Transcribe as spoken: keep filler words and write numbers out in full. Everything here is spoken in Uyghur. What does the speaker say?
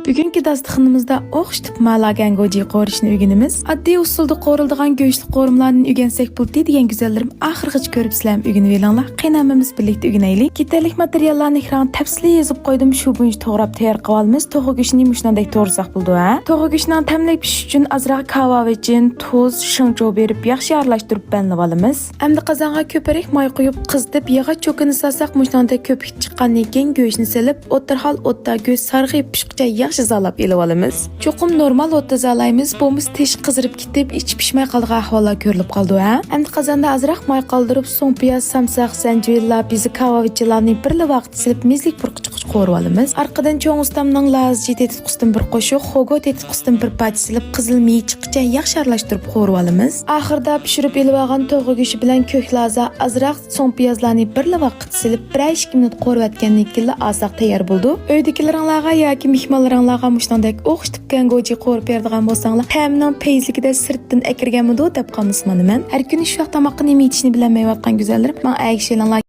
بۈگۈنكى داستىخىنىمىزدا ئوخشىتىپ مالاگەن گوجى قورۇشنى ئۆگىنىمىز. ئاددىي ئۇسۇلدا قورۇلىدىغان گۆشلۈك قورۇمىلارنى ئۆگەنسەك بولدى دېگەن گۈزەللىرىم، ئاخىرغىچە كۆرۈپ سىلەرمۇ ئۆگىنىۋېلىڭلار. قېنى ھەممىمىز بىرلىكتە ئۆگىنەيلى. كېتەرلىك ماتېرىياللارنى ئېكرانغا تەپسىلىي يېزىپ قويدۇم، شۇ بويىچە توغراپ تەييار قىلىۋالىمىز. توخۇ گۆشىنى مۇشۇنىڭدەك توغرىساق بولىدۇ ھە. توخۇ گۆشىنىڭ تەملىك پىشىشى ئۈچۈن ئازراق كاۋاۋىچىن، تۇز، شېڭچۇ بېرىپ ياخشى ئارىلاشتۇرۇپ بەنلىۋالىمىز. ئەمدى قازانغا كۆپرەك ماي قۇيۇپ قىزىتىپ، ياغاچ چوكىنى سالساق مۇشۇنىڭدەك كۆپۈك چىققاندىن كېيىن گۆشنى سېلىپ، ئوتتۇرا ھال ئوتتا گۆش سارغىيىپ پىشقۇچە ياخشى زالاپ ئېلىۋالىمىز. چوقۇم نورمال ئوتتا زالايمىز، بولمىسا تېشى قىزىرىپ كېتىپ، ئىچى پىشماي قالىدىغان ئەھۋاللار كۆرۈلۈپ قالىدۇ ھە. ئەمدى قازاندا ئازراق ماي قالدۇرۇپ، سوڭ پىياز، سامساق، زەنجىۋىللار، بىزە كاۋاۋىچىنلارنى بىرلا ۋاقىت سېلىپ، مېزىلىك پۇرىقى چىققۇچە قورۇۋالىمىز. ئارقىدىن چوڭ ئۇستامنىڭ لازىجى تېتىتقۇسىدىن بىر قوشۇق، خوگو تېتىتقۇسىدىن بىر پارچە سېلىپ، قىزىل مېيى چىققىچە ياخشى ئارىلاشتۇرۇپ قورۇۋالىمىز. ئاخىرىدا پىشۇرۇپ ئېلىۋالغان توخۇ گۆشى بىلەن كۆك لازا، ئازراق سوڭ پىيازلارنى بىرلا ۋاقىت سېلىپ، بىرەر ئىككى مىنۇت قورۇۋەتكەندىن كېيىنلا ئالساق تەييار بولىدۇ. ئۆيدىكىلىرىڭلارغا ياكى مېھمانلىرىڭلارغا مۇشۇنىڭدەك ئوخشىتىپ كەڭگوجى قورۇپ بېرىدىغان بولساڭلار، تەمىنىڭ پەيزىلىكىدە سىرتتىن ئەكىرگەنمىدۇ دەپ قالمىسىمانا مەن. ھەر كۈنى شۇنداق تاماققا نېمە يېتىشنى بىلەلمەيۋاتقان گۈزەللىرىم، ماڭا ئەگىشىۋېلىڭلار.